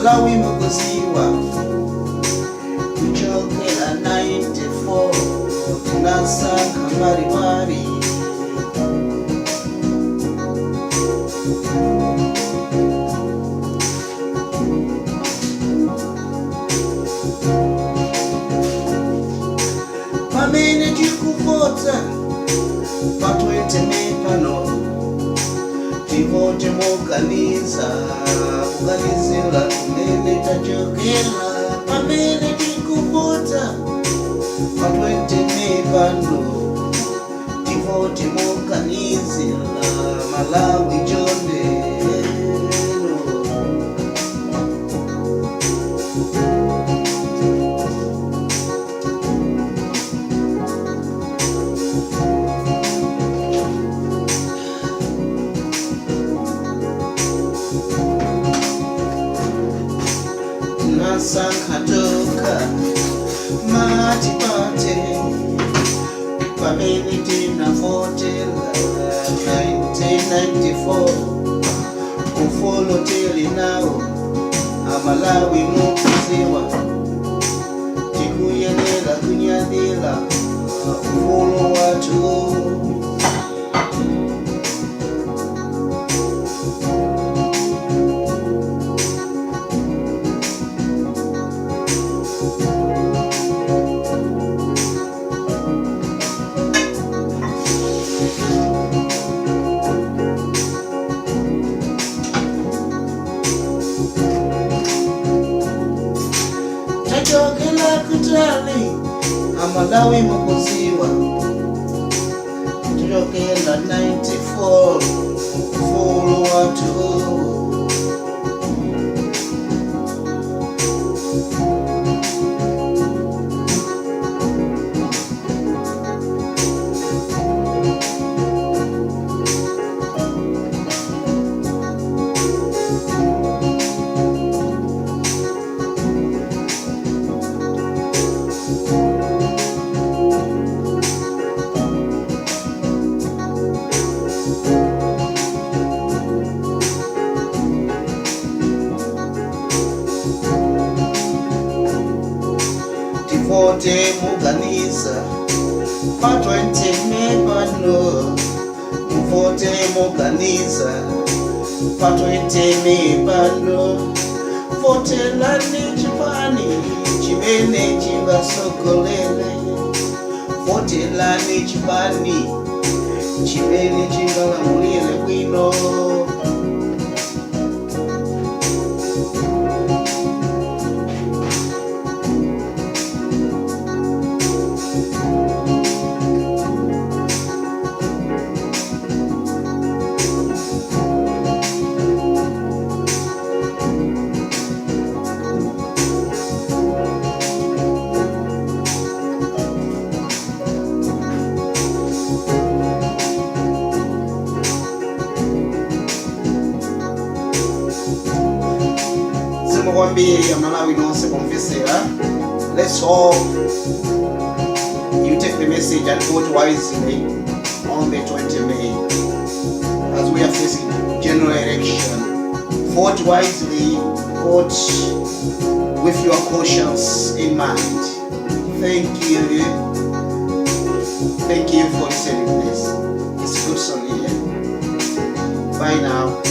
Amalawi mukuziwa, kuchokera 94 tinasankha mbalimbali. Pamene tikuvota pa 20 May pano, tivote moganiza, kuganizira kumene tachokera. Pamene tikuvota pa 20 May pano, tivote moganizira. Malawi chonde no. Tinasankha tokha multiparty pamene tinavotela 1994. Ufulu tili nawo, Amalawi mukuziwa, tikuyenera kunyadira ufulu wathu. Tachokera kutali, Amalawi mukuziwa, tachokera 94, ufulu wathu. Tivote moganiza pa 20 May pano, muvote moganiza pa 20 May pano. Votelani chipani chimene chingasogolele, votelani chipani chimene chingalamulire bwino. Zikomo kwambiri Amalawi nonse pomvesera. Let's hope you take the message and vote wisely on the 20 May as we are facing general election. Vote wisely, vote with your conscience in mind. Thank you, thank you for listening to this. It's good song here. Bye now.